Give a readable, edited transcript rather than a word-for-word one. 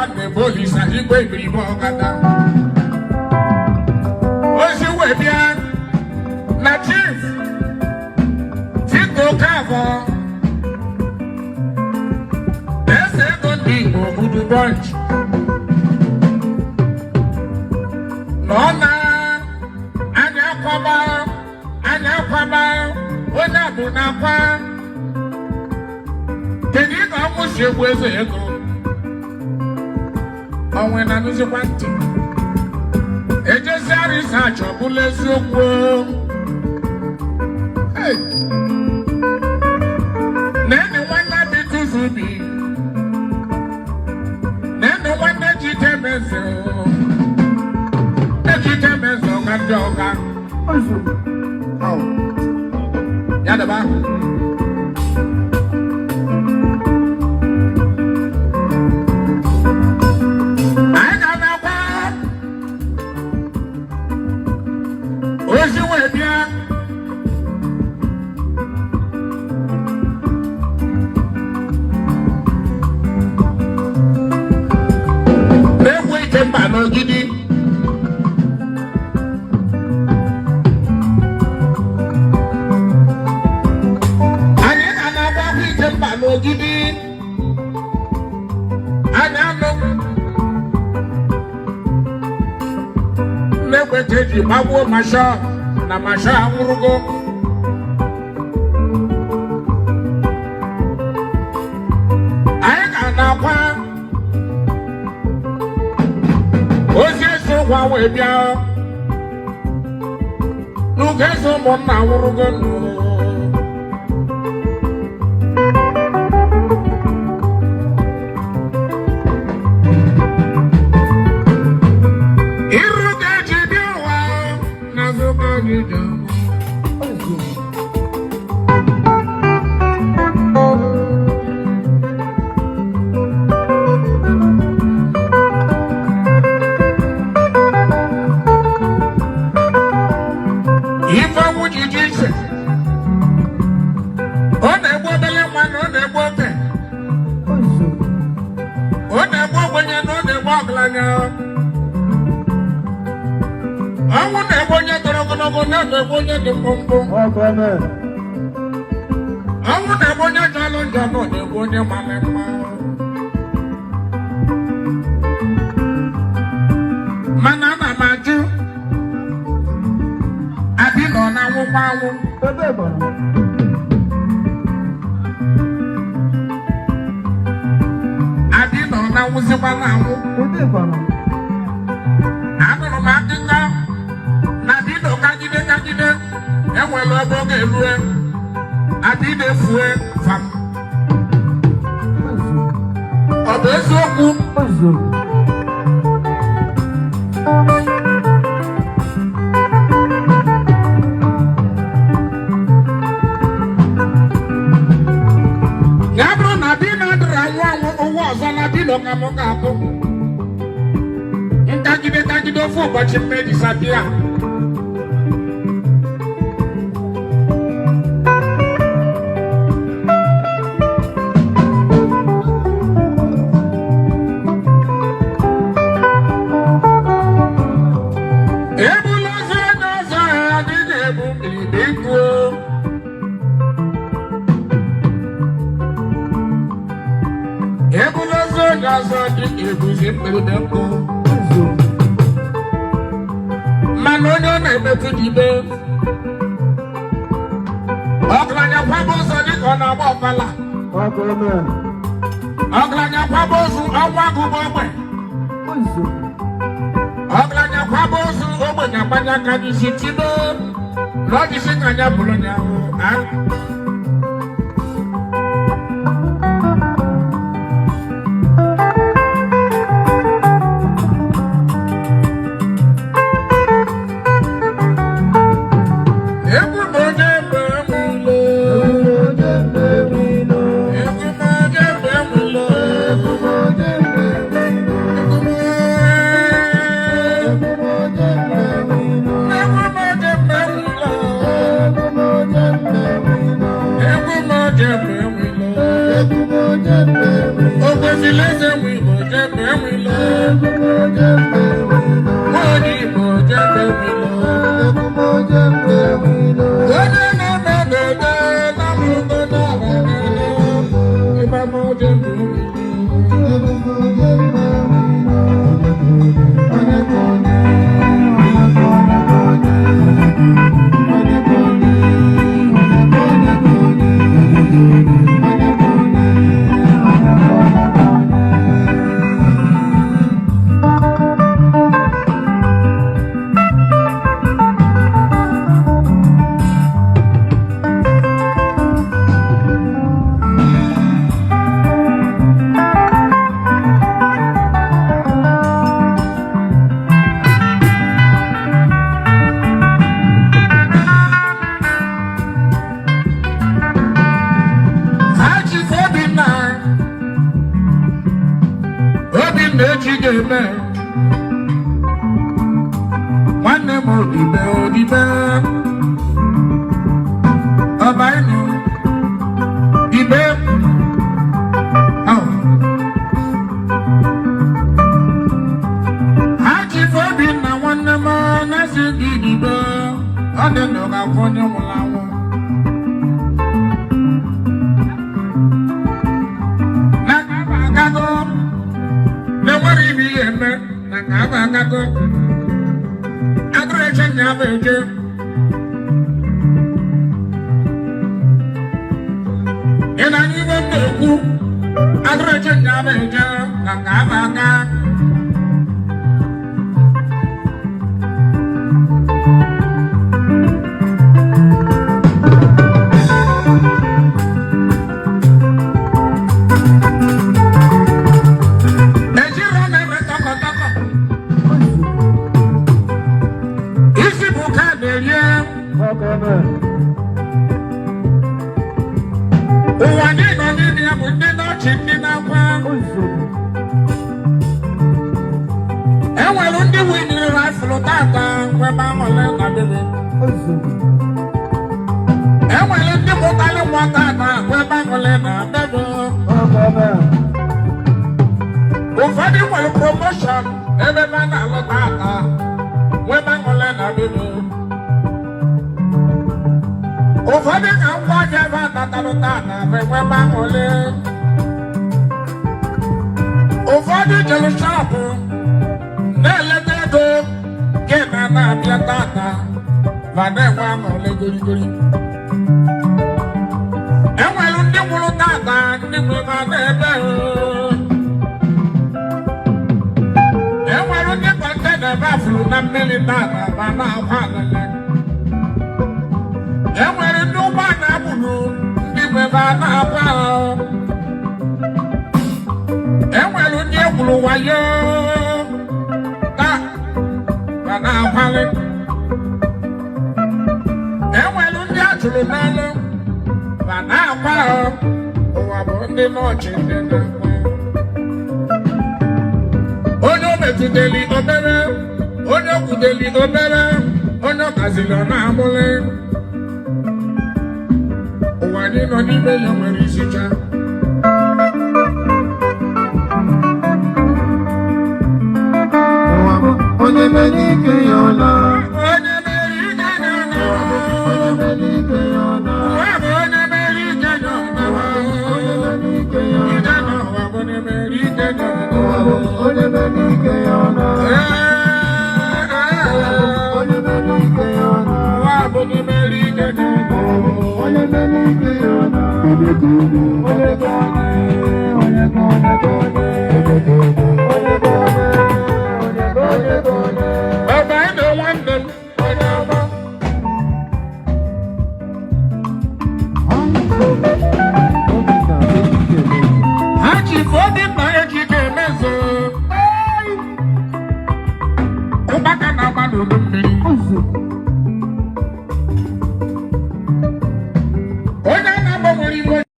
Nwanne bụ Olisa igwe iberibe ọgada. Ozi wee bịa na Chief Tito Okafor, eze ego ndị Igbo Voodoo Bunch, na ọ na anya akwaba, anya akwaba, onye abụ na-akwa. Kedu ka ọnwụ si egbu eze ego? Ọnwụ na anụzikwa ntị ejezia research, ọ bụla eziokwu. Hey! Na-eni nwanne Bituzubi, na-eni nwanne Jikemeze, Ejikemeze ọga ndị ọga. Ya daba. Anyị ga-anakwa ozi wee bịa na-egwu ike mba n'Ogidi. Anyị ga na-agba ike mba n'Ogidi. Anyị anụ n'egbe ka eji gbagbuo Masha na Masha anwụrụgo. Anyị ga na-akwa ozi ezi ụgwọ wee bịa n'oge eze ụmụnna anwụrụgo nụ. Iru ga-eji bịa ụwa n'azụ ka anyị ji ama. Ife ọnwụ ji dị iche, ọ na-egbu obere nwa na ọ na-egbu oke, ọ na-egbu ogbenye na ọ na-egbu ọgaranya. Ọnwụ na-egbu onye toro ogologo na na-egbu onye dị mkpụmkpụ. Ọnwụ na-egbu onye jọrọ njọ na ọ na-egbu onye mara mma. Mana ana m ajụ, abi nọ na anwụkwa anwụ? Abi nọ na anwụzikwa na anwụ? Anụrụ m akụkọ na bido kagide kagide, enwere ebe ọ ga-erue, abido efue fam. Ọ bụ eziokwu? Ya bụrụ na dino dịrị anwụ anwụ ụwa ọzọ, na dino ka mụ ga-abụ nkagide kagide ofu ụbọchị mmeji sapịa. Ebula ozu onye ọzọ, adịghị ebu mbilibikwu. Ebula ozu onye ọzọ dịka ebuzi mkpirikpi nkụ. Mana onye ọ na-emetụ dị ibe ọgaranya kwaba ụzọ dịka ọ na-agba ọfala. Ọgaranya kwaba ozu, ọnwa agụgụ ogbe. Ọgaranya kwaba ozu, ogbenye agbanye aka n'isi tibe na ọ dịsị ka anya bụrụ ya ahụ. Egwu m onye mgbe nwụlo, egwu m onye mgbe nwụlo, egwu m egwu m onye mgbe nwụlo, egwu m onye mgbe nwụlo. O kwesịrị eze nwe Igbo. Jembe Nwilo. Onye Igbo Jembe Nwilo. Onye na-eme na-ede na mụgo na ịgbama Jembe Nwilo. Achịkwa Obinna, Obinna echi ga-eme. Nwanne m, odibe odibe ọba ịnụ ibe ahụ. Achịkwa Obinna, nwanne m, na-asị gị dibe, ọ dị ndụ ga-akwụ onye nwụrụ anwụ. Na ka aba agago na enwere ibe ihe eme na ka aba agago agụrụ eche nya bụ eche. Ị na-anya ibe m na-ekwu, agụrụ eche nya bụ eche na ka aba aga. Ejiro na-eme tọkọtọkọ isi bụ ka na-erie. Ụwa ndị nọ n'ime ya bụ ndị n'ọchị, ndị na-akwa. Enwere ndị winiri raffle tata nwebe aṅụrị na bebe. Enwere ndị mụtara nwa tata nwebe aṅụrị na bebe. Ụfọdụ nwere promotion ebe ha na-alụ tata nwebe aṅụrị na bebe. Ụfọdụ ka ngwa ọhịa ebe a natalụ tata bụ enwebe aṅụrị. Ụfọdụ jere shop na-eleta ego nke na na-abịa tata ma na-enwe aṅụrị gorigori. Enwere ndị nwụrụ tata, ndị nwere ma na-ebe. Enwere ndị container ebe afụrụ na mmiri tata ma na-akwa alele. Enwere ndị ụgbọala gburu, ndị nwebe a na-akwa. Enwere ndị egwuru wayo taa ma na-akwali. Enwere ndị a chụrụ n'ọlụ ma na-akwa. Ụwa bụ ndị nọọchị, ndị na-akwa. Onye o metụtali obere, onye o kwudeli obere, onye ọ kaziri, ọ na-amụlị. Ụwa anyị nọ n'ime ya nwere isicha. Ụwa bụ onye mere ike ya ọla. Onye mere ike ya na Onye mere ike ya ọla. Ụwa bụ onye mere ike ya na Onye mere ike ya ọla. Ije n'ụwa bụ onye mere ike ya. Ụwa bụ onye mere ike ya ọla. Onye mere ike ya ọla. Ụwa bụ onye mere ike ya. Ụwa bụ onye mere ike ya ọla. Onye ka onye, onye ka onye, onye ka onye ka onye, onye ka onye, onye ka onye ka onye. Ọba ịnụ nwanne m.